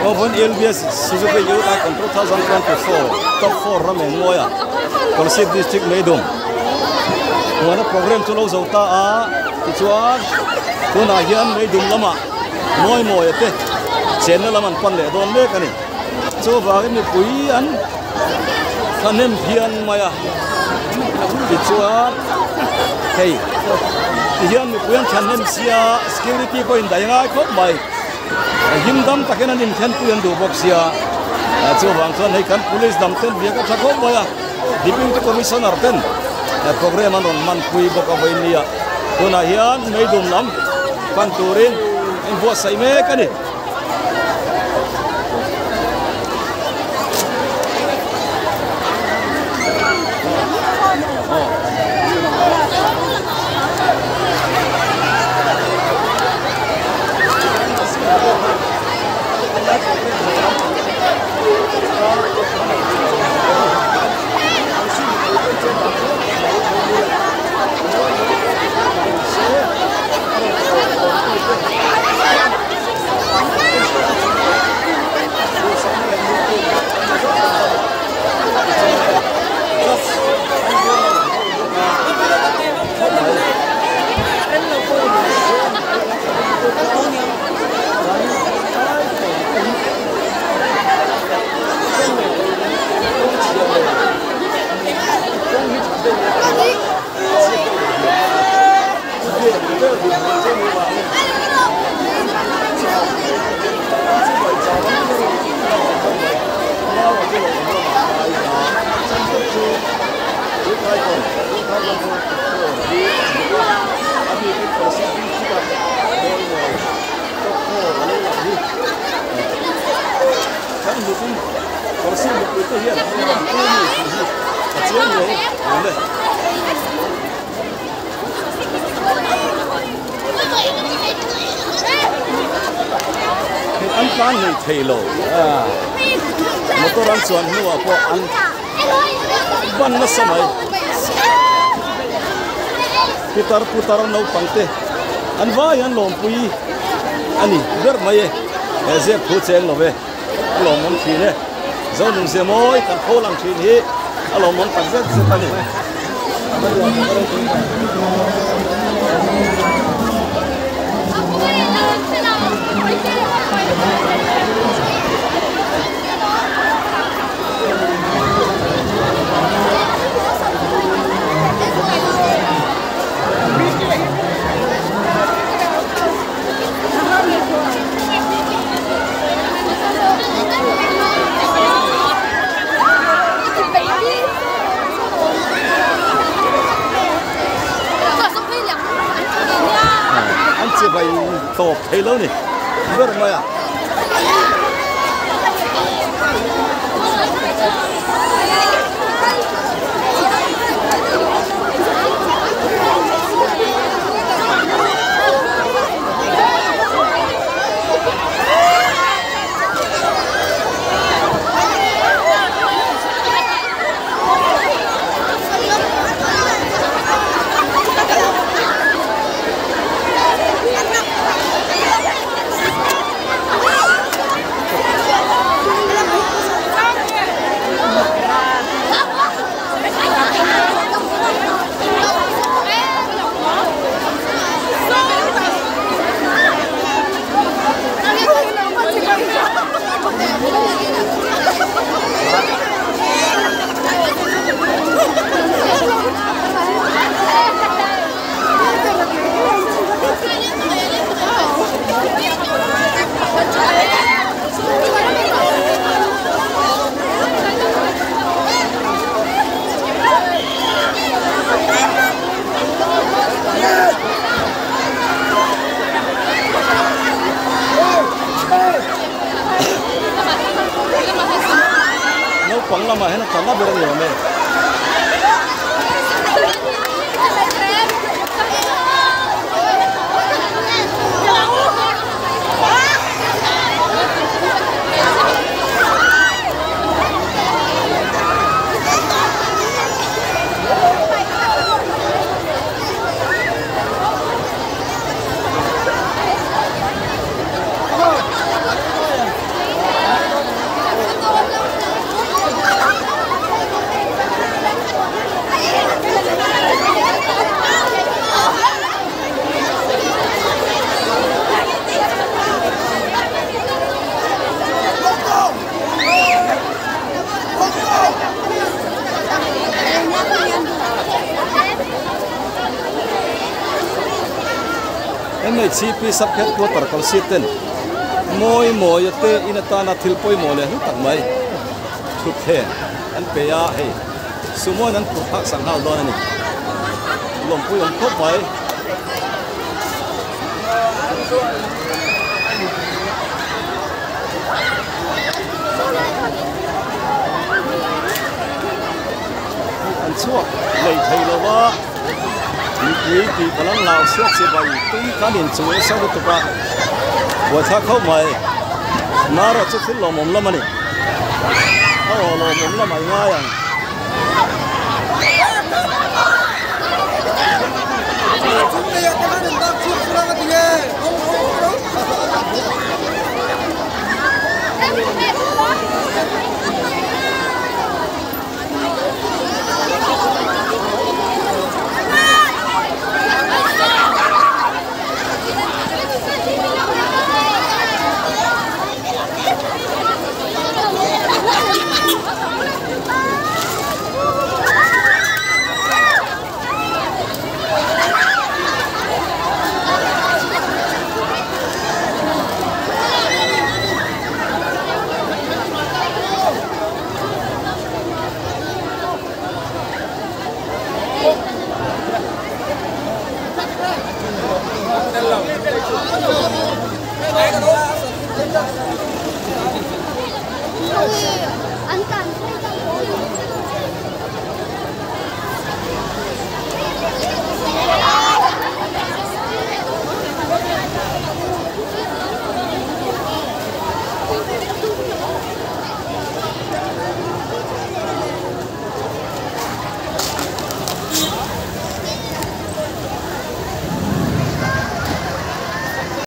Govan LBS Suzuki Youth Icon 2024 Top 4 ram eng mawi a Kolasib District Meidum Muana program chu lo zo ta a tichuan tunah hian Meidum lamah mawi mawi te chenna lam an pan leh dawn mek a ni. Chuvangin mipui an thahnem phian mai a tichuan hei tihian mipui an thahnem sia security pawhin daih ngai khawp mai him dam takin an inthenpui an duh bawk sia chuvang chuan hei kan police lam ten biak a tha khawp mai a deputy commissioner ten program an rawn manpui bawk a vawiin nia tunah hian meidum lam pan turin inbuatsaih mek a ni. An tlan nei thei lo motor an chuan hnuah pawh an ban nasa mai pitar putar naupang te an vai an lawmpui a ni ber mai e he zep thu cheng lo ve a lawmawm thin e zonun ze mawi kan khaw lang thin hi a lawmawm tak zet zet a ni. An chibai tawp thei lo ni ber mai a. Naupang lamah hian a tla na ber a ni awm e. MHCP Sub Headquarter Kolasib ten mawi mawi te in atana thil pawimawh leh hlu tak mai thutthleng an pe a, hei sumo in an phurh phak sak nghal dawn a ni. Lawmpui awm khawp mai. An chhuak lei thei lo va, mipui tih ka lam lau chhiat chi bai tui kan inchung nasa lutuk a, buaithlak khauh mai. Narawh chu thil lawmawm lam a ni. A aw lawmawm lam a i ngai ang.